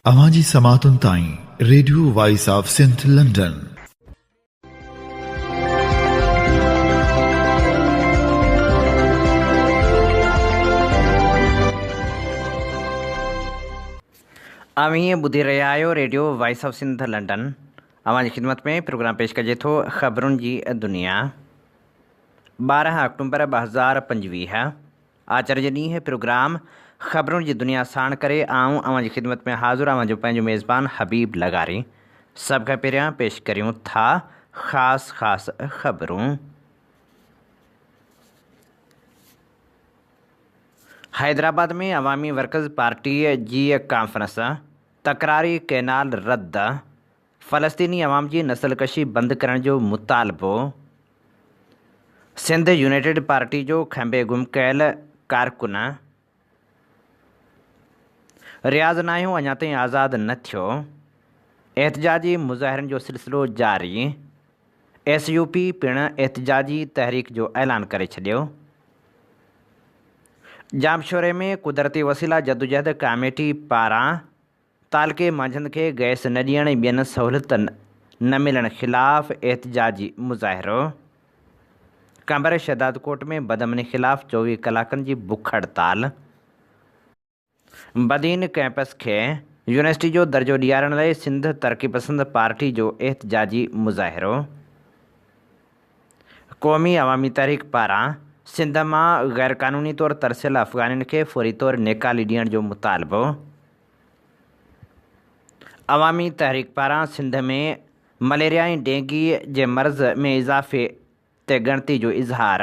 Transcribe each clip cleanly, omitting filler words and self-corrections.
اوهان جي سماعتن تائين radio voice of Sindh London. اوهين ٻڌي رهيا آهيو radio voice of Sindh London. اوهان جي خدمت ۾ پروگرام پيش ڪجي ٿو خبرن جي دنيا 12 آڪٽومبر 2025 آچر جي ڏينهن پروگرام خبرن جي دنيا ساڻ ڪري آئون اوهان جي خدمت ۾ حاضر اوهان جو پنهنجو ميزبان حبيب لغاري. سڀ کان پهريان پيش ڪريون ٿا خاص خاص خبرون. حيدرآباد ۾ عوامي ورڪرز پارٽي جي ڪانفرنس، تڪراري ڪئنال رد، فلسطيني عوام جي نسل ڪشي بند ڪرڻ جو مطالبو، سنڌ يونائيٽيڊ پارٽي جو کنڀي گم ڪيل ڪارڪن رياض ناهيون اڃا تائين آزاد نه ٿيو، احتجاجي مظاهرن جو سلسلو جاري، ايس يو پي پڻ احتجاجي تحريڪ جو اعلان ڪري ڇڏيو. ڄامشوري ۾ قدرتي وسيلا جدوجهد ڪاميٽي پاران تعلقي مانجهند کي گئس نه ڏيڻ ۽ ٻين سهولتن نه ملڻ خلاف احتجاجي مظاهرو، قمبر شهدادڪوٽ ۾ بدامني خلاف 24 ڪلاڪن جي بک هڙتال، بدين ڪئمپس کي يونيورسٽي جو درجو ڏيارڻ لاء سنڌ ترقي پسند پارٽي جو احتجاجي مظاهرو، قومي عوامي تحريڪ پاران سنڌ مان غيرقانوني طور ترسيل افغانين کي فوري طور نيڪالي ڏيڻ جو مطالبو. عوامي تحريڪ پاران سنڌ ۾ مليريا ۽ ڊينگي جي مرض ۾ اضافي تي ڳڻتي جو اظهار،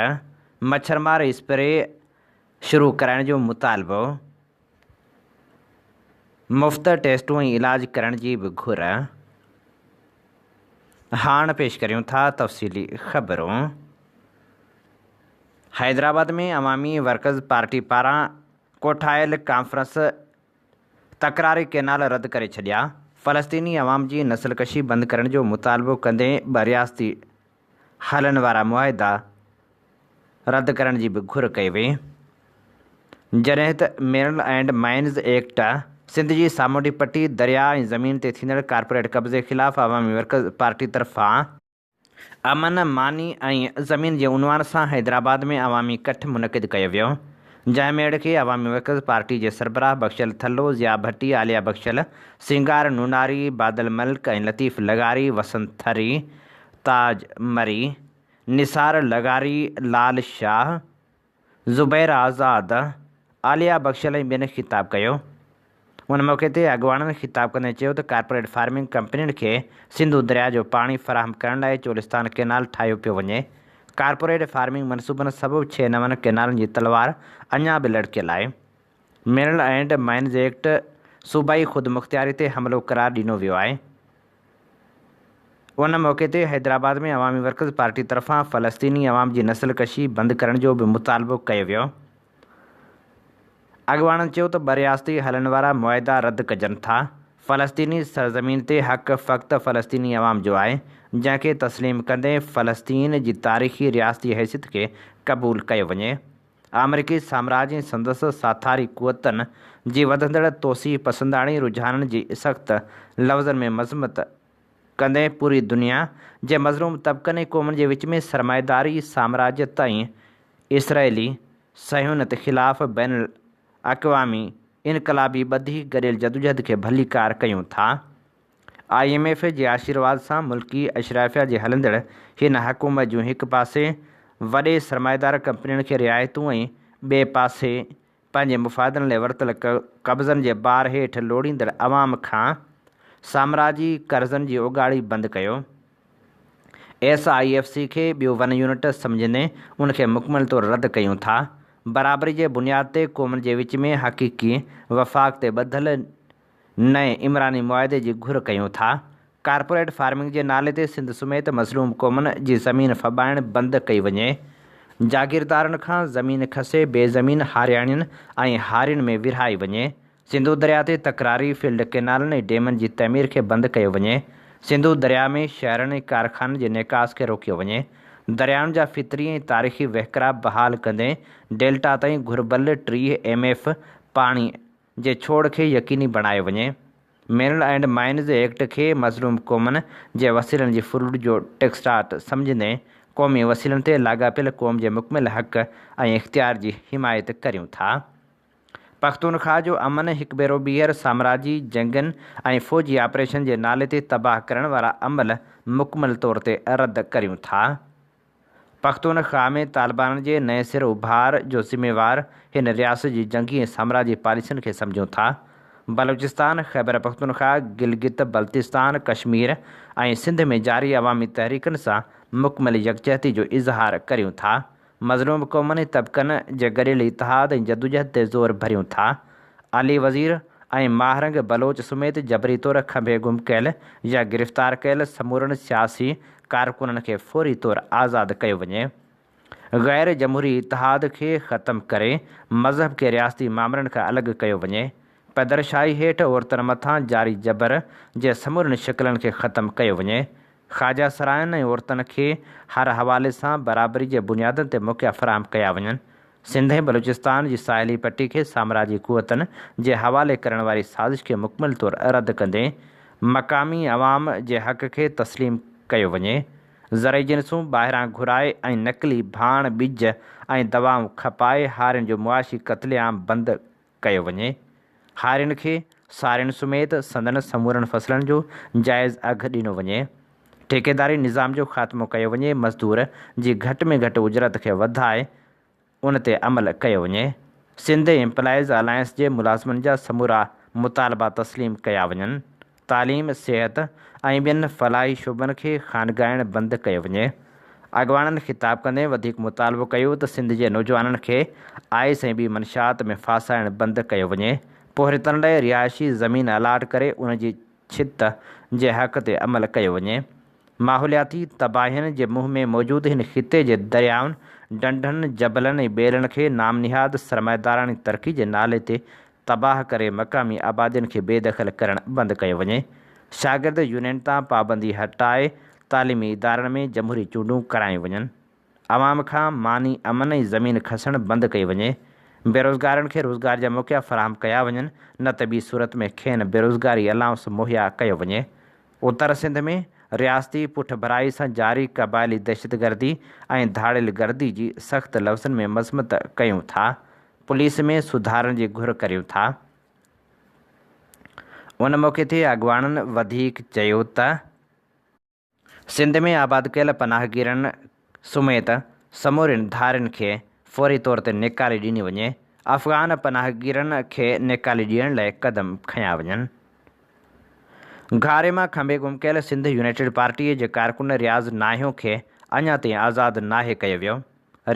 مڇرمار اسپري شروع ڪرائڻ جو مطالبو، مفت ٽيسٽون ۽ علاج ڪرڻ جي به گهر. هاڻ پيش ڪريون ٿا تفصيلي خبرون. حيدرآباد ۾ عوامي ورڪرز پارٽي پاران ڪوٺايل ڪانفرنس تڪراري ڪئنال رد ڪري ڇڏيا، فلسطيني عوام جي نسل ڪشي بند ڪرڻ جو مطالبو ڪندي ٻه رياستي حلن وارا معاهدا رد ڪرڻ جي به گهر ڪئي وئي. جڏهن ته mineral and mines act Sindh جي سامونڊي پٽي، درياء ۽ زمين تي ٿيندڙ ڪارپوريٽ قبضي خلاف عوامي ورڪرز پارٽي طرفان امن، ماني ۽ زمين جي عنوان سان حيدرآباد ۾ عوامي ڪٺ منعقد ڪيو ويو، جنهن ميڙ کي عوامي ورڪرز پارٽي جي سربراهه بخشل ٿلهو، ضياء ڀٽي، عاليه بخشل، سينگار نوناري، بادل ملڪ ۽ لطيف لغاري، وسنت ٿري، تاج مري، نثار لغاري، لال شاهه، زبير آزاد، عاليه بخشل ۽ ٻين خطاب ڪيو. ان موقعي تي اڳواڻن خطاب ڪندي چيو ته ڪارپوريٽ فارمنگ ڪمپنين کي سنڌو درياء جو پاڻي فراهم ڪرڻ لاء چولستان ڪئنال ٺاهيو پيو وڃي، ڪارپوريٽ فارمنگ منصوبن سبب ڇهه نون ڪئنالن جي تلوار اڃا به لڙڪيل آهي. منرل اينڊ مائنز ايڪٽ صوبائي خودمختياري تي حملو قرار ڏنو ويو آهي. ان موقعي تي حيدرآباد ۾ عوامي ورڪرز پارٽي طرفان فلسطيني عوام جي نسل ڪشي بند ڪرڻ جو به مطالبو ڪيو ويو. اڳواڻن چيو ته ٻه رياستي حلن وارا معاهدا رد ڪجن ٿا، فلسطيني سرزمين تي حق فقط فلسطيني عوام جو آهي، جنهن کي تسليم ڪندي فلسطين جي تاريخي رياستي حيثيت کي قبول ڪيو وڃي. آمريڪي سامراج ۽ سندس ساٿاري قوتن جي وڌندڙ توسيع پسنداڻي رجحانن جي سخت لفظن ۾ مذمت ڪندي پوري دنيا جي مظلوم طبقن ۽ قومن جي وچ ۾ سرمائيداري سامراجيت ۽ اسرائيلي صهيونيت خلاف بين الاقوامي انقلابي ٻڌي گڏيل جدوجهد کي ڀليڪار ڪيون ٿا. I M F جي آشيرواد سان ملڪي اشرافيه جي هلندڙ هن حڪومت جون هڪ پاسي وڏي سرمائيدار ڪمپنين کي رعايتون ۽ ٻئي پاسي پنهنجي مفادن لاء ورتل قبضن جي بار هيٺ لوڙيندڙ عوام کان سامراجي قرضن جي اوڳاڙي بند ڪيو. ايس I F C کي ٻيو ون يونٽ سمجهندي ان کي مڪمل طور رد ڪيون ٿا. برابري جي بنياد تي قومن جي وچ ۾ حقيقي وفاق تي ٻڌل نئين عمراني معاهدي جي گهر ڪيون ٿا، ڪارپوريٽ فارمنگ جي نالي تي سنڌ سميت مظلوم قومن جي زمين ڦٻائڻ بند ڪئي وڃي، جاگيردارن کان زمين کسي بي زمين هارياڻين ۽ هارين ۾ ورهائي وڃي، سنڌو درياء تي تڪراري فلڊ ڪئنالن ۽ ڊيمن جي تعمير کي بند ڪيو وڃي، سنڌو درياء ۾ شهرن ۽ ڪارخانن جي نيڪاس کي روڪيو وڃي، دريائن جا فطري ۽ تاريخي وهڪرا بحال ڪندي ڊيلٽا تائين گهربل 30 ايم ايف پاڻي جي ڇوڙ کي يقيني بڻايو وڃي. مينرل اينڊ مائنز ايڪٽ کي مظلوم قومن جي وسيلن جي ڦرلٽ جو ٽيڪسٽاٽ سمجهندي قومي وسيلن تي لاڳاپيل قوم جي مڪمل حق ۽ اختيار جي حمايت ڪريون ٿا. پختونخواهه جو امن هڪ ڀيرو ٻيهر سامراجي جنگن ۽ فوجي آپريشن جي نالي تي تباهه ڪرڻ وارا عمل مڪمل طور تي رد ڪريون ٿا. پختونخواهه ۾ طالبانن جي نئين سر اڀار جو ذميوار هن رياست جي جنگي ۽ سامراجي پاليسين کي سمجهون ٿا. بلوچستان، خيبرپختونخواهه، گلگت بلتستان، ڪشمير ۽ سنڌ ۾ جاري عوامي تحريڪن سان مڪمل يڪجهتي جو اظهار ڪريون ٿا. مظلوم قومن ۽ طبقن جي گڏيل اتحاد ۽ جدوجهد تي زور ڀريون ٿا. علي وزير ۽ ماهرنگ بلوچ سميت جبري طور کنڀي گم ڪيل يا گرفتار ڪيل سمورن سياسي ڪارڪنن کي فوري طور آزاد ڪيو وڃي. غير جمهوري اتحاد کي ختم ڪري مذهب کي رياستي مامرن کان الڳ ڪيو وڃي. پدرشاهي هيٺ عورتن مٿان جاري جبر جي سمورين شڪلن کي ختم ڪيو وڃي. خواجه سرائن ۽ عورتن کي هر حوالي سان برابري جي بنيادن تي موقعا فراهم ڪيا وڃن. سنڌ ۽ بلوچستان جي ساحلي پٽي کي سامراجي قوتن جي حوالي ڪرڻ واري سازش کي مڪمل طور رد ڪندي مقامي عوام جي حق کي تسليم ڪيو وڃي. زرعي جنسون ٻاهران گهرائي ۽ نقلي ڀاڻ، ٻج ۽ دوائون کپائي هارين جو معاشي قتل عام بند ڪيو وڃي. هارين کي سارين سميت سندن سمورن فصلن جو جائز اگهه ڏنو وڃي. ٺيڪيداري نظام جو خاتمو ڪيو وڃي، مزدور جي گهٽ ۾ گهٽ اجرت کي وڌائي ان تي عمل ڪيو وڃي، سنڌ ايمپلائيز الائنس جي ملازمن جا سمورا مطالبا تسليم ڪيا وڃن، تعليم، صحت ۽ ٻين فلاحي شعبن کي خانگائڻ بند ڪيو وڃي. اڳواڻن خطاب ڪندي وڌيڪ مطالبو ڪيو ته سنڌ جي نوجوانن کي آئس ۽ ٻي منشيات ۾ ڦاسائڻ بند ڪيو وڃي، پورهيتن لاء رهائشي زمين الاٽ ڪري ان جي ڇت جي حق تي عمل ڪيو وڃي. ماحولياتي تباهين جي منهن ۾ موجود هن خطي جي دريائن، ڍنڍن، جبلن ۽ ٻيلن کي نام نهاد سرمائيداراڻي ترقي جي نالي تي تباهه ڪري مقامي آبادين کي بي دخل ڪرڻ بند ڪيو وڃي. شاگرد يونين تان پابندي هٽائي تعليمي ادارن ۾ جمهوري چونڊون ڪرايون وڃن. عوام کان ماني، امن ۽ زمين کسڻ بند ڪئي وڃي، بيروزگارن کي روزگار جا موقعا فراهم ڪيا وڃن نه ته ٻي صورت ۾ کين بيروزگاري الائونس مهيا ڪيو وڃي. اتر سنڌ ۾ رياستي پٺڀرائي سان جاري قبائلي دهشتگردي ۽ ڌاڙيل گردي جي سخت لفظن ۾ مذمت ڪيون ٿا، پوليس ۾ سڌارن جي گهر ڪريون ٿا. ان موقعي تي اڳواڻن وڌيڪ چيو ته. سنڌ ۾ آباد ڪيل پناهگيرن سميت سمورين ڌارين کي فوري طور تي نيڪالي ڏني وڃي، افغان پناهگيرن کي نيڪالي ڏيڻ لاء قدم کنيا وڃن. گهاري مان کنڀي گم ڪيل سنڌ يونائيٽيڊ پارٽي جي ڪارڪن رياض ناهيون کي اڃا تائين آزاد ناهي ڪيو ويو.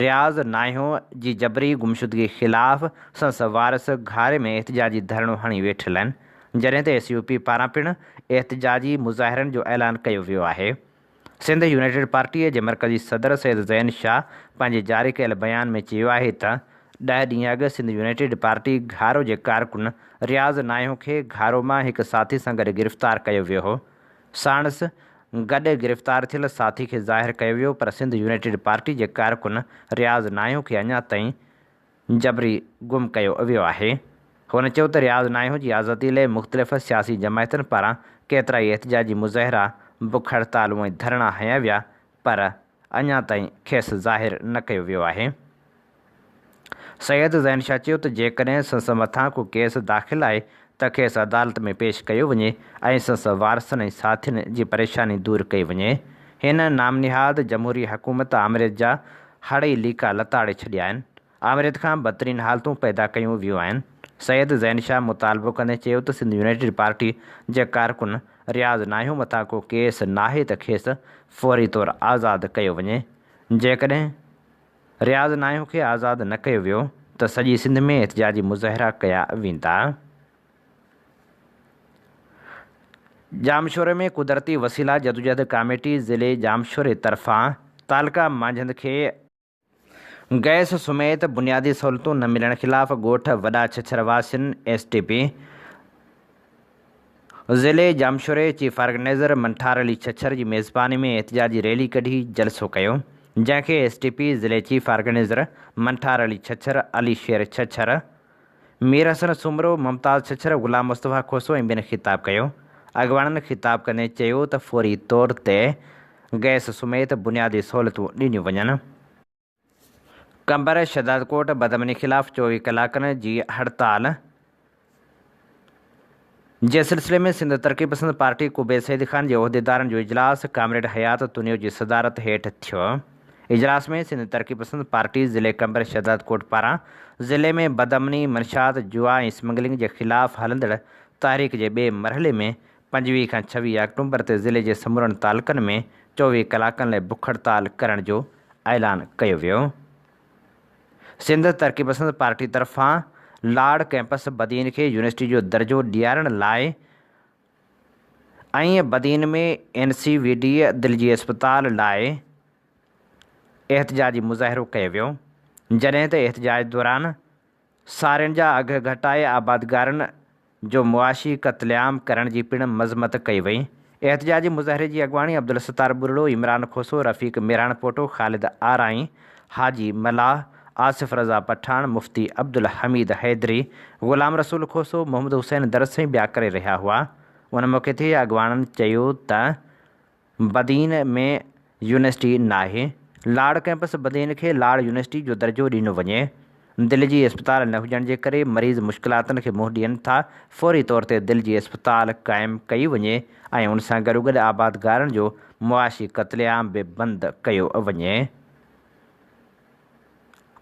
رياض ناهيون جي جبري گمشدگي خلاف سندس وارث گهاري ۾ احتجاجي ڌرڻو هڻي ويٺل آهن. جڏهن ته ايس يو پي پاران پڻ احتجاجي مظاهرن جو اعلان ڪيو ويو آهي. سنڌ يونائيٽيڊ پارٽيء جي مرڪزي صدر سيد زين شاهه پنهنجي جاري ڪيل بيان ۾ چيو آهي ته ڏهه ڏينهن اڳ سنڌ يونائيٽيڊ پارٽي گهارو جي ڪارڪن رياض ناهيون کي گهارو مان هڪ ساٿي سان گڏ گرفتار ڪيو ويو هو. ساڻس گڏ گرفتار ٿيل ساٿي کي ظاهر ڪيو ويو پر سنڌ يونائيٽيڊ پارٽي جي ڪارڪن رياض ناهيون کي اڃا تائين جبري گم ڪيو ويو آهي. هن چيو ته رياض ناهيون جي آزادي لئه مختلف سياسي جماعتن پاران ڪيترائي احتجاجي مظاهرا، بک هڙتالون ۽ ڌرڻا هنيا ويا پر اڃا تائين کيس ظاهر نه ڪيو ويو آهي. سيد زين شاهه چيو ته جيڪڏهن سندس مٿان ڪو ڪيس داخل آهي ته کيس عدالت ۾ پيش ڪيو وڃي ۽ سندس وارثن ۽ ساٿين جي پريشاني دور ڪئي وڃي. هن نام نهاد جمهوري حڪومت آمريت جا هڙئي ليڪا لتاڙي ڇڏيا آهن. آمريت کان بدترين حالتون پيدا ڪيون ويون آهن. سيد زين شاهه مطالبو ڪندي چيو ته سنڌ يونائيٽيڊ پارٽي جي ڪارڪن رياض ناهيون مٿان ڪو ڪيس ناهي ته کيس فوري طور آزاد ڪيو وڃي. جيڪڏهن رياض ناهيون کي آزاد نه ڪيو ويو ته سڄي سنڌ ۾ احتجاجي مظاهرا ڪيا ويندا. ڄامشوري ۾ قدرتي وسيلا جدوجهد ڪاميٽي ضلعي ڄامشوري طرفان تعلقه مانجهند کي گئس سميت بنيادي سهولتون نه ملڻ خلاف ڳوٺ وڏا ڇڇر واسين ايس ٽي پي ضلعي ڄامشوري چيف آرگنائيزر منٺار علي ڇڇر جي ميزباني ۾ احتجاجي ريلي ڪڍي جلسو ڪيو جنهن کي ايس ٽي پي ضلعي چيف آرگنائيزر منٺار علي ڇڇر، علي شير ڇڇر، مير حسن سومرو، ممتاز ڇڇر، غلام مصطفيٰ کوسو ۽ ٻين خطاب ڪيو. اڳواڻن خطاب ڪندي چيو ته فوري طور تي گئس سميت بنيادي سهولتون ڏنيون وڃن. قمبر شهدادڪوٽ بدامني خلاف 24 ڪلاڪن جي هڙتال جي سلسلي ۾ سنڌ ترقي پسند پارٽي قبي سيد خان جي عهديدارن جو اجلاس ڪامريڊ حيات تنيو جي صدارت هيٺ ٿيو. اجلاس ۾ سنڌ ترقي پسند پارٽي ضلعي قمبر شهدادڪوٽ پاران ضلعي ۾ بدامني، منشيات، جوا ۽ اسمگلنگ جي خلاف هلندڙ تحريڪ جي ٻئي مرحلي ۾ 25 کان 26 آڪٽومبر تي ضلعي جي سمورن تعلقن ۾ 24 ڪلاڪن لاء بک هڙتال ڪرڻ جو اعلان ڪيو ويو. سنڌ ترقي پسند پارٽي طرفان لاڙ ڪئمپس بدين کي يونيورسٽي جو درجو ڏيارڻ لاء ۽ Badin ۾ N C V D دل جي اسپتال لاء احتجاجي مظاهرو ڪيو ويو، جڏهن ته احتجاج دوران سارين جا اگهه گهٽائي آبادگارن جو معاشي قتل عام ڪرڻ جي پڻ مذمت ڪئي وئي. احتجاجي مظاهري جي اڳواڻي عبدالستار ٻرڙو، عمران کوسو، رفيق ميراڻ پوٽو، خالد آرائين، حاجي ملاح، آصف رضا پٺاڻ، مفتي عبدالحميد حيدري، غلام رسول کوسو، محمد حسين درس ۽ ٻيا ڪري رهيا هئا. ان موقعي تي اڳواڻن چيو ته بدين ۾ يونيورسٽي ناهي، لاڙ ڪئمپس بدين کي لاڙ يونيورسٽي جو درجو ڏنو وڃي، دل جي اسپتال نه هجڻ جي ڪري مريض مشڪلاتن کي منهن ڏين ٿا، فوري طور تي دل جي اسپتال قائم ڪئي وڃي ۽ ان سان گڏوگڏ آبادگارن جو معاشي قتل عام به بند ڪيو وڃي.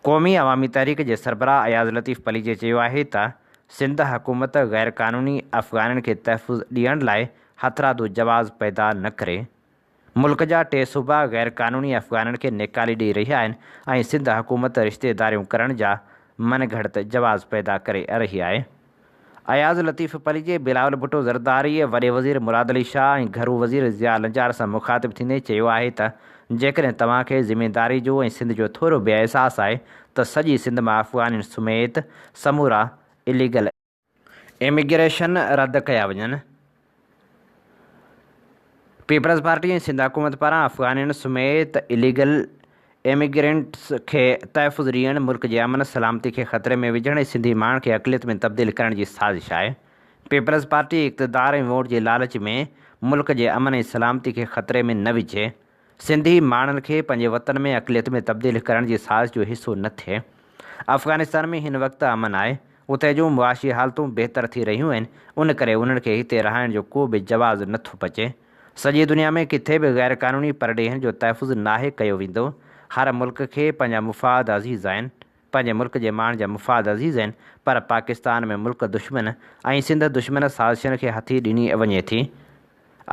قومي عوامي تحريڪ جي سربراهه اياز لطيف پليجي چيو آهي ته سنڌ حڪومت غير قانوني افغانين کي تحفظ ڏيڻ لاء هٿرادو جواز پيدا نه ڪري. ملڪ جا ٽي صوبا غير قانوني افغانين کي نيڪالي ڏئي رهيا آهن ۽ سنڌ حڪومت رشتيداريون ڪرڻ جا من گهڙت جواز پيدا ڪري رهي آهي. اياز لطيف پليجي، بلاول ڀٽو زرداري، وڏي وزير مراد علي شاهه ۽ گهرو وزير ضياء لنجار سان مخاطب ٿيندي چيو آهي ته جيڪڏهن توهان کي ذميداري جو ۽ سنڌ جو ٿورو به احساس آهي ته سڄي سنڌ مان افغانين سميت سمورا اليگل اميگريشن رد ڪيا وڃن. پيپلز پارٽي ۽ سنڌ حڪومت پاران افغانين سميت اليگل ايميگرنٽس کي تحفظ ڏيڻ ملڪ جي امن سلامتي کي خطري ۾ وجهڻ ۽ سنڌي ماڻهن کي اقليت ۾ تبديل ڪرڻ جي سازش آهي. پيپلز پارٽي اقتدار ۽ ووٽ جي لالچ ۾ ملڪ جي امن ۽ سلامتي کي خطري ۾ نه وجهي. سنڌي ماڻهن کي پنهنجي وطن ۾ اقليت ۾ تبديل ڪرڻ جي سازش جو حصو نه ٿئي. افغانستان ۾ هن وقت امن آهي، اتي جون معاشي حالتون بهتر ٿي رهيون آهن، ان ڪري انهن کي هتي رهائڻ جو ڪو به جواز نه ٿو بچي. سڄي دنيا ۾ ڪٿي به غير قانوني پرڏيهين جو تحفظ ناهي ڪيو ويندو. هر ملڪ کي پنهنجا مفاد عزيز آهن، پنهنجي ملڪ جي ماڻهن جا مفاد عزيز آهن، پر پاڪستان ۾ ملڪ دشمن ۽ سنڌ دشمن سازشن کي هٿي ڏني وڃي ٿي.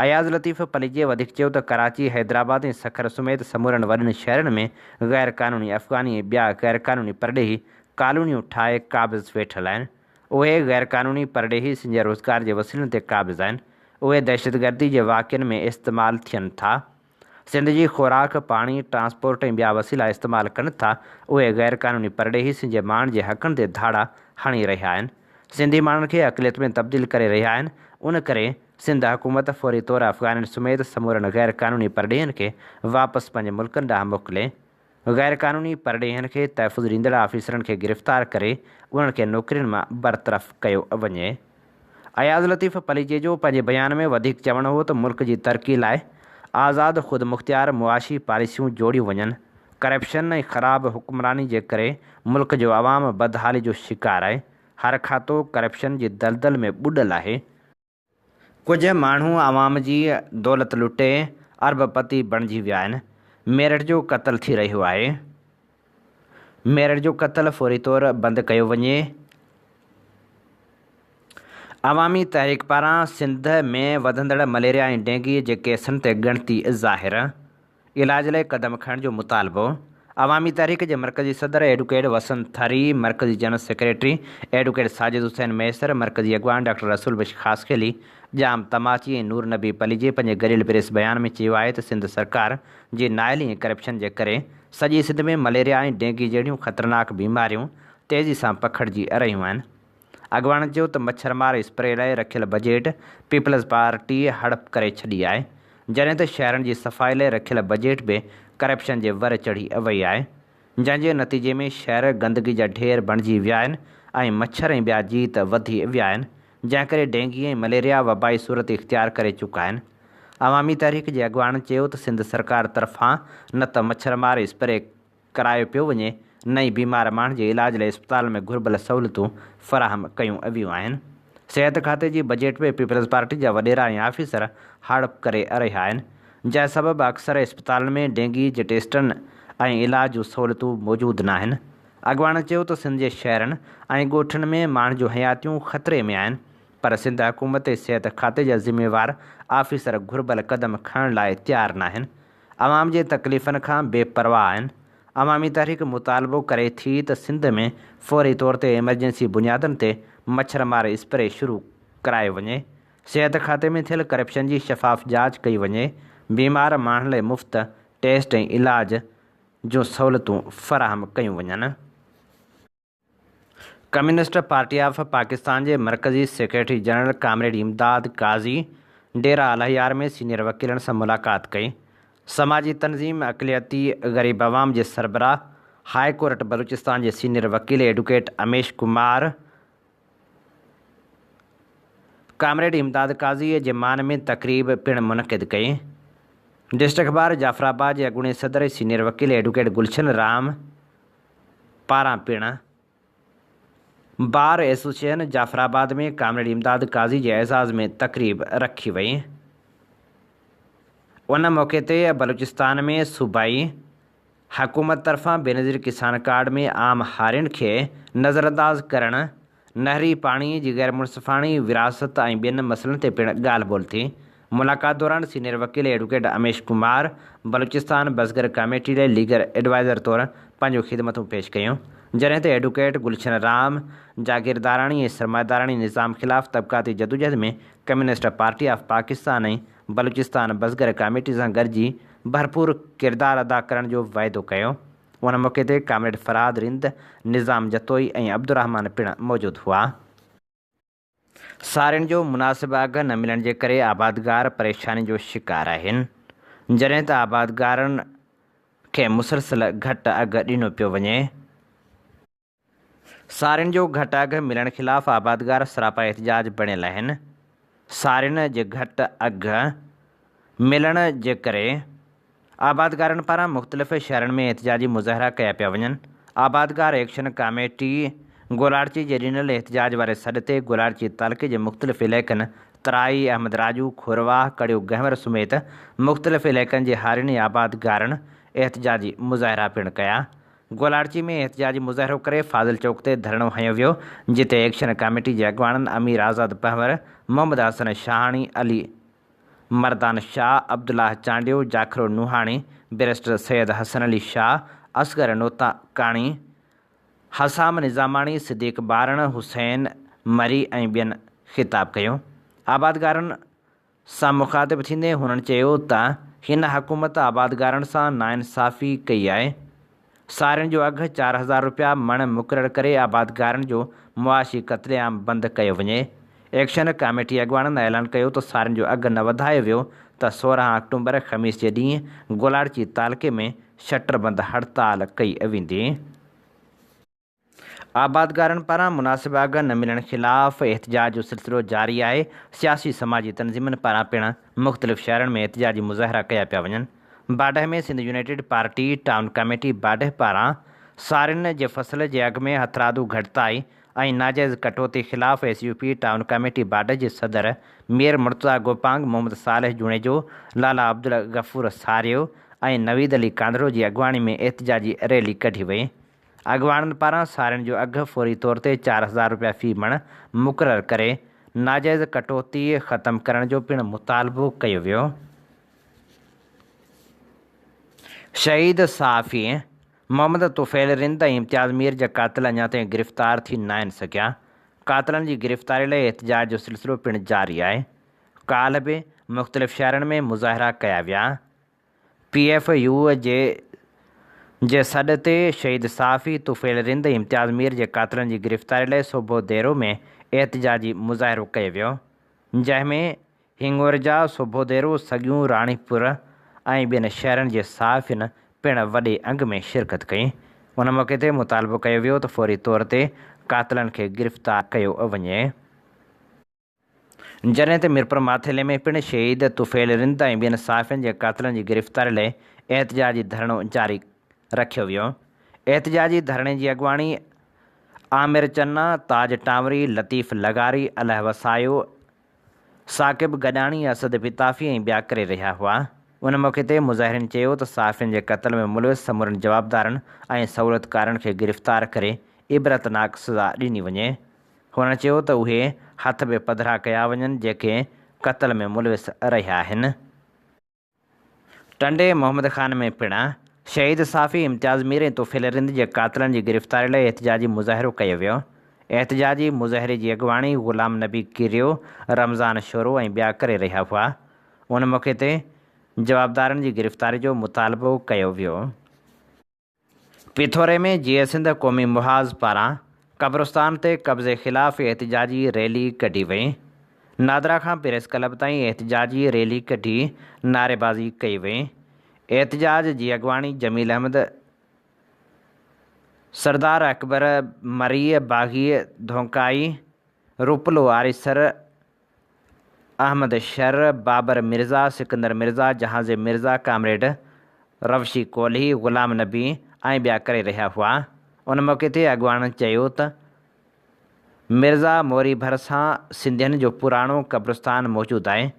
اياز لطيف پليجي وڌيڪ چيو ته ڪراچي، حيدرآباد ۽ سکر سميت سمورن وڏن شهرن ۾ غير قانوني افغاني ۽ ٻيا غير قانوني پرڏيهي ڪالونيون ٺاهي قابض ويٺل آهن. اهي غير قانوني پرڏيهي سنجهه روزگار جي وسيلن تي قابض آهن. اهي دهشتگردي جي واقعن ۾ استعمال ٿين ٿا. سنڌ جي خوراڪ، پاڻي، ٽرانسپورٽ ۽ ٻيا وسيلا استعمال ڪن ٿا، اهي غير قانوني پرڏيهي سنڌي ماڻهن جي حقن تي ڌاڙا هڻي رهيا آهن. سنڌي ماڻهن کي اقليت ۾ تبديل ڪري رهيا آهن، ان ڪري سنڌ حڪومت فوري طور افغانين سميت سمورن غير قانوني پرڏيهين کي واپس پنهنجي ملڪن ڏانهن موڪلي، غير قانوني پرڏيهين کي تحفظ ڏيندڙ آفيسرن کي گرفتار ڪري انهن کي نوڪرين مان برطرف ڪيو وڃي. اياز لطيف پليجي جو پنهنجي بيان ۾ وڌيڪ چوڻ هو ته ملڪ جي ترقي لاء آزاد خودمختيار معاشي پاليسيون جوڙيون وڃن، ڪرپشن ۽ خراب حڪمراني جي ڪري ملڪ جو عوام بدحالي جو شڪار آهي، هر کاتو ڪرپشن جي دلدل ۾ ٻڏل آهي، ڪجهه ماڻهو عوام جي دولت لٽي ارب پتي بڻجي ويا آهن، ميرٽ جو قتل ٿي رهيو آهي، ميرٽ جو قتل فوري طور بند ڪيو وڃي، عوامي تحريڪ پاران سنڌ ۾ وڌندڙ مليريا ۽ ڊينگي جي ڪيسن تي ڳڻتي ظاهر. علاج لاء قدم کڻڻ جو مطالبو، عوامي تحريڪ جي مرڪزي صدر ايڊوڪيٽ وسند ٿري، مرڪزي general secretary advocate Sajid Hussain Mahesar, مرڪزي اڳواڻ ڊاڪٽر رسول بخش خاصخيلي، ڄام تماچي ۽ نور نبي پليجي پنهنجي گڏيل پريس بيان ۾ چيو آهي ته سنڌ سرڪار جي نااهلي ۽ ڪرپشن جي ڪري سڄي سنڌ ۾ مليريا ۽ ڊينگي جهڙيون خطرناڪ بيماريون تيزي سان پکڙجي رهيون آهن. اڳواڻن چيو ته مڇر مار اسپري لاء رکيل بجيٽ پيپلز پارٽي هڙپ ڪري ڇڏي آهي، جڏهن ته شهرن جي صفائي لاء رکيل بجيٽ به ڪرپشن جي ور چڙهي وئي آهي، جنهن جي نتيجي ۾ شهر گندگي جا ڍير بڻجي ويا آهن ۽ مڇر ۽ ٻيا جيت وڌي ويا آهن، جنهن ڪري ڊينگي ۽ مليريا وبائي صورت اختيار ڪري چڪا آهن. عوامي تحريڪ جي اڳواڻن چيو ته سنڌ سرڪار طرفان نه ته مڇر مار اسپري ڪرايو پيو وڃي نه ئي بيمار ماڻهن جي علاج لاء اسپتالن ۾ گهربل سهولتون فراهم ڪيون ويون آهن. صحت کاتي جي بجيٽ ۾ پيپلز پارٽي جا وڏيرا ۽ آفيسر هڙپ ڪري رهيا آهن، جنهن سبب اڪثر اسپتالن ۾ ڊينگي جي ٽيسٽن ۽ علاج جون سهولتون موجود ناهن. اڳواڻن چيو ته سنڌ جي شهرن ۽ ڳوٺن ۾ ماڻهن جون حياتيون خطري ۾ آهن پر سنڌ حڪومت ۽ صحت کاتي جا ذميوار آفيسر گهربل قدم کڻڻ لاء تيار ناهن، عوام جي تڪليفن کان بي پرواهه آهن. عوامي تحريڪ مطالبو ڪري ٿي ته سنڌ ۾ فوري طور تي ايمرجنسي بنيادن تي مڇر مار اسپري شروع ڪرايو وڃي، صحت کاتي ۾ ٿيل ڪرپشن جي شفاف جاچ ڪئي وڃي، بيمار ماڻهن لاء مفت ٽيسٽ ۽ علاج جون سهولتون فراهم ڪيون وڃن. ڪميونسٽ پارٽي آف پاڪستان جي مرڪزي secretary general comrade Imdad Qazi Dera Allahyar ۾ senior وڪيلن سان ملاقات ڪئي. سماجي تنظيم اقليتي غريب عوام جي سربراهه هاء ڪورٽ بلوچستان جي سينيئر وڪيل ايڊوڪيٽ اميش ڪمار ڪامريڊ امداد قاضي جي مان ۾ تقريب پڻ منعقد ڪئي. ڊسٽرڪٽ بار جعفر آباد جي اڳوڻي صدر ۽ سينيئر وڪيل ايڊوڪيٽ گلشن رام پاران پڻ بار ايسوسيئيشن جعفر آباد ۾ ڪامريڊ امداد قاضي جي اعزاز ۾ تقريب رکي وئي. ان موقعي تي بلوچستان ۾ صوبائي حڪومت طرفان بينظير ڪسان ڪارڊ ۾ عام هارين کي نظرانداز ڪرڻ، نهري پاڻي جي غيرمنصفاڻي ورهاست ۽ ٻين مسئلن تي پڻ ڳالهه ٻولهه ٿي. ملاقات دوران سينيئر وڪيل ايڊووڪيٽ اميش ڪمار بلوچستان بزگر ڪاميٽي لاء ليگل ايڊوائيزر طور پنهنجون خدمتون پيش ڪيون، جڏهن ته ايڊووڪيٽ گلشن رام جاگيرداراڻي ۽ سرمائيداراڻي نظام خلاف طبقاتي جدوجهد ۾ communist party of Pakistan ۽ Balochistan Bazgar committee سان گڏجي ڀرپور ڪردار ادا ڪرڻ جو واعدو ڪيو. ان موقعي تي ڪامريڊ فرهاد رند، نظام جتوئي ۽ عبدالرحمان پڻ موجود هئا. سارين جو مناسب اگهه نه ملڻ جي ڪري آبادگار پريشاني جو شڪار آهن، جڏهن ته آبادگارن کي مسلسل گهٽ اگهه ڏنو پيو وڃي. سارين جو گهٽ اگهه ملڻ خلاف آبادگار سراپا احتجاج بڻيل آهن، سارين جي گهٽ اگهه ملڻ جي ڪري آبادگارن پاران مختلف شهرن ۾ احتجاجي مظاهرا ڪيا پيا وڃن، آبادگار ايڪشن ڪاميٽي گولاڙچي جي ڏنل احتجاج واري سڏ تي گولاڙچي تعلقي جي مختلف علائقن ترائي، احمد راڄو، کورواهه، ڪڙيو گهنور سميت مختلف علائقن جي هارين ۽ آبادگارن احتجاجي مظاهرا پڻ ڪيا. گولاڙچي ۾ احتجاجي مظاهرو ڪري فاضل چوڪ تي ڌرڻو هنيو ويو، جتي ايڪشن ڪاميٽي جي اڳواڻن امير آزاد پنهور، محمد حسن شاهاڻي، علي مردان شاهه، عبدالله چانڊيو، جاکرو نوحاڻي، بئريسٽر سيد حسن علي شاهه، اصغر نوتاڪاڻي، حسام نظاماڻي، صديق ٻارڻ، حسين مري ۽ ٻين خطاب ڪيو. آبادگارن سان مخاطب ٿيندي هنن چيو ته هن حڪومت آبادگارن سان ناانصافي ڪئي آهي، سارين جو اگهه 4000 رپيا مڻ مقرر ڪري آبادگارن جو معاشي قتل عام بند ڪيو وڃي. ايڪشن ڪاميٽي اڳواڻن اعلان ڪيو ته سارين جو اگهه نه وڌايو ويو ته 16 آڪٽومبر خميس جي ڏينهن گولاڙچي تعلقي ۾ شٽر بند هڙتال ڪئي ويندي. آبادگارن پاران مناسب اگهه نه ملڻ خلاف احتجاج جو سلسلو جاري آهي، سياسي سماجي تنظيمن پاران پڻ مختلف شهرن ۾ احتجاجي مظاهرا ڪيا پيا وڃن، Badah ۾ Sindh united party town committee Badah پاران سارين جي فصل جي اگهه ۾ هٿرادو گهٽتائي ۽ ناجائز ڪٽوتي خلاف S U P town committee Badah جي صدر مير مرتضيٰ گوپانگ، محمد صالح جوڻيجو، لالا عبدالغفور ساريو ۽ نويد علي ڪانڌڙو جي اڳواڻي ۾ احتجاجي ريلي ڪڍي وئي. اڳواڻن پاران سارين جو اگهه فوري طور تي 4000 رپيا في مڻ مقرر ڪري ناجائز ڪٽوتي ختم ڪرڻ جو پڻ مطالبو ڪيو ويو. شهيد صحافي محمد طفيل رند ۽ امتياز مير جا قاتل اڃا تائين گرفتار ٿي ناهن سگهيا، قاتلن جي گرفتاري لاء احتجاج جو سلسلو پڻ جاري آهي، ڪالهه به مختلف شهرن ۾ مظاهرا ڪيا ويا. پي ايف يو جي جي سڏ تي شهيد صحافي طفيل رند ۽ امتياز مير جي قاتلن جي گرفتاري لاء سوڀو ديرو ۾ احتجاجي مظاهرو ڪيو ويو، جنهن ۾ هڱورجا، سوڀو ديرو، سڳيون، راڻيپور ۽ ٻين شهرن جي صحافين پڻ وڏي انگ ۾ شرڪت ڪئي. ان موقعي تي مطالبو ڪيو ويو ته فوري طور تي قاتلن کي گرفتار ڪيو وڃي. جڏهن ته ميرپور ماٿيلي ۾ پڻ شهيد طفيل رند ۽ ٻين صحافين جي قاتلن جي گرفتاري لاء احتجاجي ڌرڻو جاري رکيو ويو. احتجاجي ڌرڻي جي اڳواڻي عامر چنا، تاج ٽانوري، لطيف لغاري، الهه وسايو، ثاقب گڏاڻي، اسد پتافي ۽ ٻيا ڪري رهيا هئا. ان موقعي تي مظاهرين چيو ته صحافين جي قتل ۾ ملوث سمورن جوابدارن ۽ سهولتڪارن کي گرفتار ڪري عبرتناڪ سزا ڏني وڃي. هن چيو ته اهي هٿ به پڌرا ڪيا وڃن جيڪي قتل ۾ ملوث رهيا آهن. ٽنڊي محمد خان ۾ پڻ شهيد صحافي امتياز مير ۽ طفيل رند جي قاتلن جي گرفتاري لاء احتجاجي مظاهرو ڪيو ويو. احتجاجي مظاهري جي اڳواڻي غلام نبي ڪيريو، رمضان شورو ۽ ٻيا ڪري رهيا هئا. ان موقعي تي جوابدارن جي گرفتاري جو مطالبو ڪيو ويو. پيٿوري ۾ جيئي سنڌ قومي محاذ پاران قبرستان تي قبضي خلاف احتجاجي ريلي ڪڍي وئي. نادرا کان پريس ڪلب تائين احتجاجي ريلي ڪڍي نعريبازي ڪئي وئي. احتجاج جي اڳواڻي جميل احمد، سردار اڪبر مري، باغي ڌونڪائي، روپلو آريسر، احمد شر، بابر مرزا، سڪندر مرزا، جهانزيب مرزا، ڪامريڊ روشي ڪولهي، غلام نبي ۽ ٻيا ڪري رهيا هئا. ان موقعي تي اڳواڻن چيو ته مرزا موري ڀرسان سنڌين جو پراڻو قبرستان موجود آهي،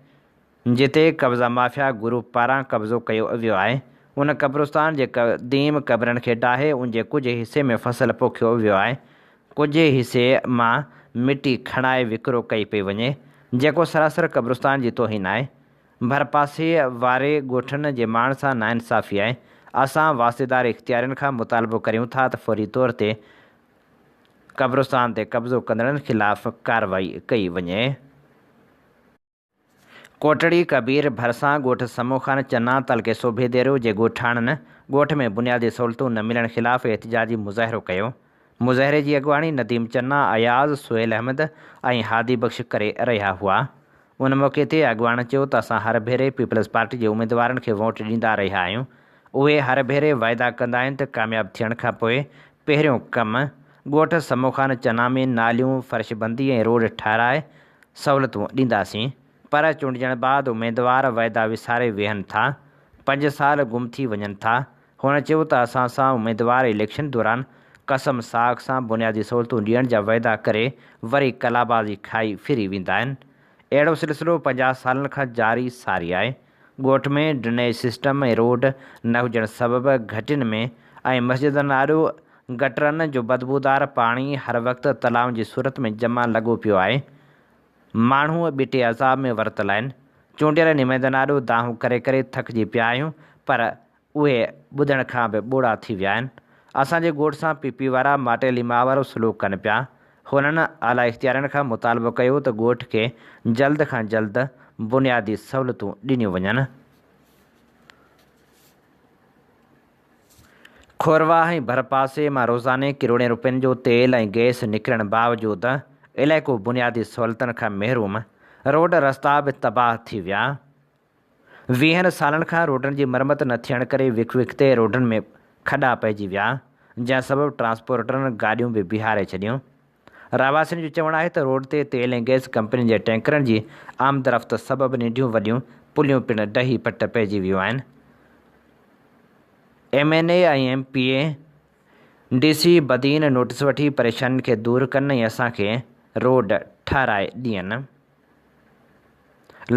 جتي قبضا مافيا گروپ پاران قبضو ڪيو ويو آهي. ان قبرستان جي قديم قبرن کي ڊاهي ان جي ڪجهه حصي ۾ فصل پوکيو ويو آهي. ڪجهه حصي مان مٽي کڻائي وڪرو ڪئي پئي وڃي، جيڪو سراسر قبرستان جي توهين آهي. ڀرپاسي واري ڳوٺن جي ماڻهن سان ناانصافي آهي. اسان واسطيدار اختيارين کان مطالبو ڪريون ٿا ته فوري طور تي قبرستان تي قبضو ڪندڙن خلاف ڪارروائي ڪئي وڃي. ڪوٽڙي ڪبير ڀرسان ڳوٺ سمو خان چنا تعلقي سوڀيديرو جي ڳوٺاڻن ڳوٺ ۾ بنيادي سهولتون نه ملڻ خلاف احتجاجي مظاهرو ڪيو. مظاهري جي اڳواڻي نديم چنا، اياز، سهيل احمد ۽ هادي بخش ڪري رهيا هئا. ان موقعي تي اڳواڻن چيو ته اسان هر ڀيري پيپلز پارٽي جي اميدوارن کي ووٽ ڏيندا رهيا آهيون، اهي هر ڀيري واعدا ڪندا آهن ته ڪامياب ٿيڻ کانپوء پهريون ڪم ڳوٺ سمو خان چنا ۾ ناليون، فرشبندي ۽ روڊ ٺهرائي سهولتون ڏينداسين پر چونڊجڻ بعد اميدوار وعدا وساري ويهن ٿا، پنج سال گم ٿي وڃن ٿا، هن چيو ته اسان سان اميدوار اليڪشن دوران قسم ساک سان بنيادي سهولتون ڏيڻ جا وعدا ڪري وري قلابازي کائي ڦري ويندا آهن، اهڙو سلسلو 50 سالن کان جاري ساري آهي، ڳوٺ ۾ ڊرينيج سسٽم ۽ روڊ نه هجڻ سبب گهٽين ۾ ۽ مسجدن آڏو گٽرن جو بدبودار پاڻي هر وقت تلائن جي صورت ۾ جمع لڳو پيو آهي. ماڻهو ٻٽي عذاب ۾ ورتل آهن. چونڊيل نمائندن آڏو دانهون ڪري ڪري ٿڪجي پيا آهيون پر اهي ٻڌڻ کان به ٻوڙا ٿي ويا آهن. اسان جي ڳوٺ سان پي پي وارا ماٽيلي ماء وارو سلوڪ ڪن پيا. هنن اعليٰ اختيارين کان مطالبو ڪيو ته ڳوٺ کي جلد کان جلد بنيادي سهولتون ڏنيون وڃن. کورواهه ۽ ڀرپاسي مان روزاني ڪروڙين روپين جو تيل ۽ گئس نڪرڻ باوجود علائقو بنيادي سهولتن کان محروم، روڊ رستا به تباهه ٿي ويا. ويهن سالن کان روڊن جي مرمت نه ٿيڻ ڪري وک وک تي روڊن ۾ کڏا پئجي ويا، جنهن سبب ٽرانسپورٽرن گاڏيون به بيهاري ڇڏيون. رهواسين جو چوڻ آهي ته روڊ تي تيل ۽ گئس ڪمپنين جي ٽينڪرن جي آمدرفت سبب ننڍيون وڏيون پليون پڻ ڊهي پٽ پئجي ويون آهن. M N A ۽ M P A, D C Badin notice وٺي پريشانين کي دور ڪن ۽ اسان کي روڊ ٺهرائي ڏين.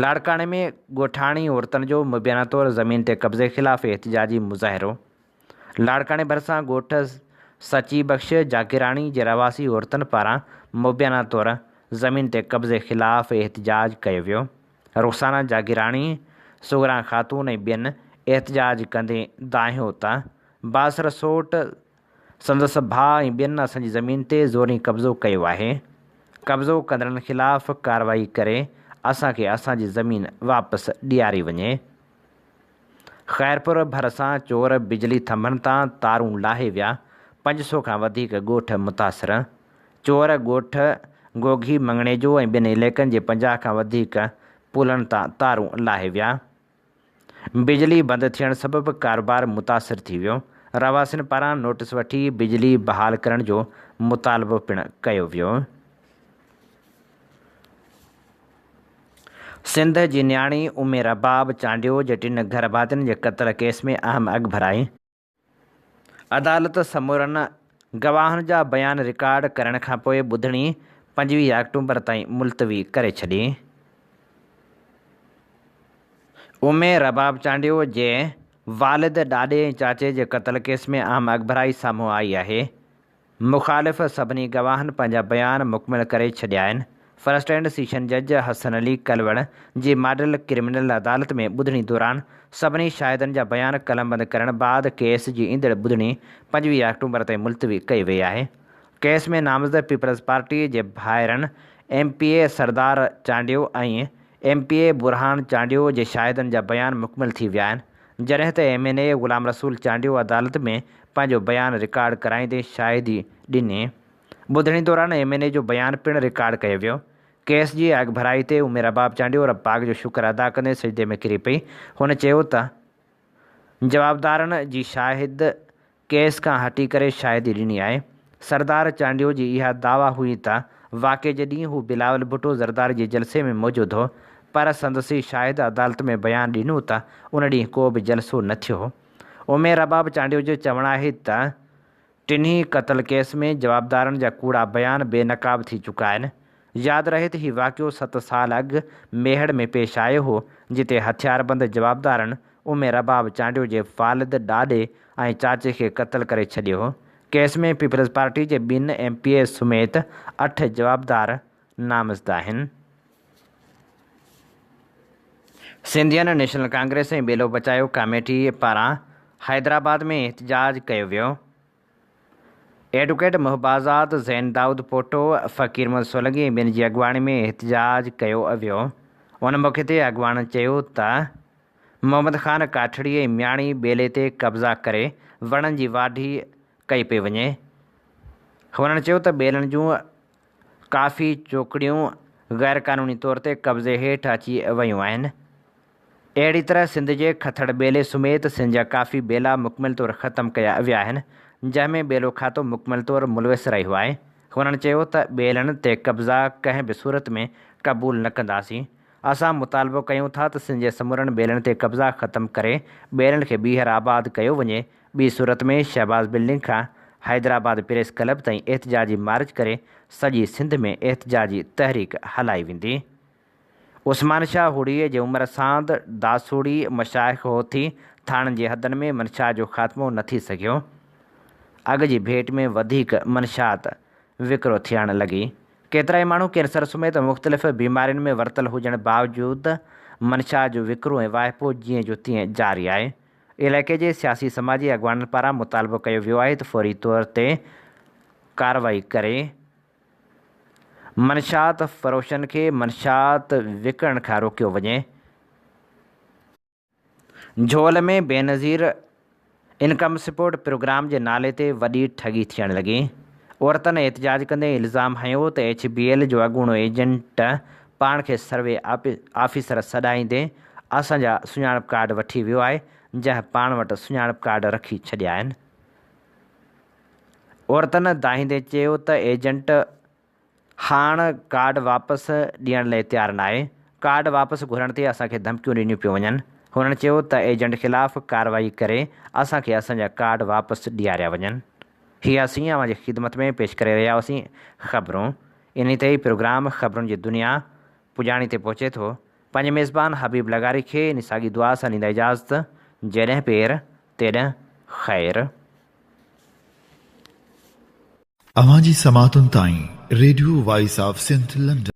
لاڙڪاڻي ۾ ڳوٺاڻي عورتن جو مبينا طور زمين تي قبضي خلاف احتجاجي مظاهرو. لاڙڪاڻي ڀرسان ڳوٺ سچي بخش جاگيراڻي جي رهواسي عورتن پاران مبينا طور زمين تي قبضي خلاف احتجاج ڪيو ويو. رخسانه جاگيراڻي، صغريٰ خاتون ۽ ٻين احتجاج ڪندي دانهيو ته بااثر سوٽ، سندس ڀاء ۽ ٻين اسان جي زمين تي زوري قبضو ڪيو آهي، قبضو ڪندڙن خلاف ڪارروائي ڪري اسان کي اسان جي زمين واپس ڏياري وڃي. خيرپور ڀرسان چور بجلي ٿنڀن تان تارون لاهي ويا، 500 کان وڌيڪ ڳوٺ متاثر. چور ڳوٺ گوگهي مڱڻيجو ۽ ٻين علائقن جي 50 کان وڌيڪ پولن تان تارون لاهي ويا. بجلي بند ٿيڻ سبب ڪاروبار متاثر ٿي ويو. رهواسين پاران نوٽيس وٺي بجلي بحال ڪرڻ جو مطالبو پڻ ڪيو ويو. سنڌ جي نياڻي ام رباب چانڊيو جي ٽن گهرڀاتين جي قتل ڪيس ۾ اهم اڳڀرائي. عدالت سمورن گواهن جا بيان رڪارڊ ڪرڻ کانپوء ٻڌڻي 25 آڪٽوبر تائين ملتوي ڪري ڇڏي. ام رباب چانڊيو جي والد، ڏاڏي ۽ چاچي جي قتل ڪيس ۾ اهم اڳڀرائي سامهون آئي آهي. مخالف سڀني گواهن پنهنجا بيان مڪمل ڪري ڇڏيا آهن. فرسٽ اينڊ سيشن جج حسن علي ڪلوڙ جي ماڊل ڪرمنل عدالت ۾ ٻڌڻي دوران سڀني شاهدن جا بيان قلمبند ڪرڻ بعد ڪيس جي ايندڙ ٻڌڻي 25 آڪٽوبر تائين ملتوي ڪئي وئي آهي. ڪيس ۾ نامزد پيپلز پارٽي جي ڀائرن M P A Sardar Chandio ۽ M P A Burhan Chandio جي شاهدن جا بيان مڪمل ٿي ويا آهن. جڏهن ته M N A Ghulam Rasool Chandio عدالت ۾ پنهنجو بيان رڪارڊ ڪرائيندي شاهدي ڏني. ٻڌڻي دوران ايم اين اي جو بيان پڻ رڪارڊ ڪيو ويو. ڪيس جي اڳڀرائي تي ام رباب چانڊيو رب پاڪ جو شڪر ادا ڪندي سجدي ۾ ڪري پئي. هن چيو ته جوابدارن جي شاهد ڪيس کان هٽي ڪري شاهدي ڏني آهي. سردار چانڊيو جي اها دعويٰ هئي ته واقعي جي ڏينهن هو بلاول ڀٽو زرداري جي جلسي ۾ موجود هو پر سندس ئي شاهد عدالت ۾ بيان ڏنو ته ان ڏينهن ڪو به جلسو نه ٿيو هو. امي رباب چانڊيو جو چوڻ آهي ته ٽنهي قتل ڪيس ۾ جوابدارن جا ڪوڙا بيان بي نقاب ٿي چڪا آهن. ياد رهي ته هي واقعو ست سال اڳ ميهڙ ۾ پيش آيو هو جتي هٿياربند جوابدارن ام رباب چانڊيو جي والد، ڏاڏي ۽ چاچي کي قتل ڪري ڇڏيو هو. ڪيس ۾ پيپلز پارٽي جي ٻن ايم پي ايز سميت اٺ جوابدار نامزد آهن. سنڌين نيشنل ڪانگريس ۽ ٻيلو بچايو ڪاميٽي پاران حيدرآباد ۾ احتجاج ڪيو ويو. ايڊوڪيٽ محب آزاد، زين دائود پوٽو، فقير محمد سولنگي ۽ ٻين جي اڳواڻي ۾ احتجاج ڪيو ويو. ان موقعي تي اڳواڻن چيو ته محمد خان ڪاٺڙي ۽ مياڻي ٻيلي تي قبضا ڪري وڻن جي واڍي ڪئي پئي وڃي. هنن چيو ته ٻيلن جون ڪافي چوڪڙيون غيرقانوني طور تي قبضي هيٺ اچي ويون آهن. اهڙي طرح سنڌ جي کٿڙ ٻيلي سميت سنڌ جا ڪافي ٻيلا مڪمل طور ختم ڪيا ويا آهن، جنهن ۾ ٻيلو کاتو مڪمل طور ملوث رهيو آهي. هنن چيو ته ٻيلن تي قبضا ڪنهن به صورت ۾ قبول نه ڪنداسين. اسان مطالبو ڪيون ٿا ته سنڌ جي سمورن ٻيلن تي قبضا ختم ڪري ٻيلن کي ٻيهر آباد ڪيو وڃي، ٻي صورت ۾ شهباز بلڊنگ کان حيدرآباد پريس ڪلب تائين احتجاجي مارچ ڪري سڄي سنڌ ۾ احتجاجي تحريڪ هلائي ويندي. عثمان شاهه هوڙيء جي عمر ساند، داسوڙي، مشائخ هوٿي ٿاڻن جي حدن ۾ منشيات جو خاتمو نه ٿي سگهيو. اڳ جي ڀيٽ ۾ وڌيڪ منشيات وڪرو ٿيڻ لڳي. ڪيترائي ماڻهو ڪينسر سميت مختلف بيمارين ۾ ورتل هجڻ باوجود منشيات جو وڪرو ۽ واهپو جيئن جو تيئن جاري آهي. علائقي جي سياسي سماجي اڳواڻن پاران مطالبو ڪيو ويو آهي ته فوري طور تي ڪارروائي ڪري منشيات فروشن کي منشيات وڪڻڻ کان روڪيو وڃي. جهول ۾ بينظير انڪم سپورٽ پروگرام جي نالي تي وڏي ٺڳي ٿيڻ لڳي. عورتن احتجاج ڪندي الزام هنيو ته ايڇ بي ايل جو اڳوڻو ايجنٽ پاڻ کي سروي آفيسر سڏائيندي اسان جا سڃاڻپ ڪارڊ وٺي ويو آهي، جنهن پاڻ وٽ سڃاڻپ ڪارڊ رکي ڇڏيا آهن. عورتن دانهيندي چيو ته ايجنٽ هاڻ ڪارڊ واپس ڏيڻ لئي تيار ناهي، ڪارڊ واپس گهرڻ تي اسان کي ڌمڪيون ڏنيون پيون وڃن. هنن چيو ته ايجنٽ خلاف ڪارروائي ڪري اسان کي اسان جا ڪارڊ واپس ڏياريا وڃن. هي اسين اوهان جي خدمت ۾ پيش ڪري رهيا هئاسين خبرون. انهي تي ئي پروگرام خبرن جي دنيا پڄاڻي تي پهچي ٿو. پنهنجي ميزبان حبيب لغاري کي انهي ساڳي دعا سان ڏيندا اجازت جيڏهن پير تيڏهن خير. اوهان جي سماعتن تائين radio voice of Sindh London.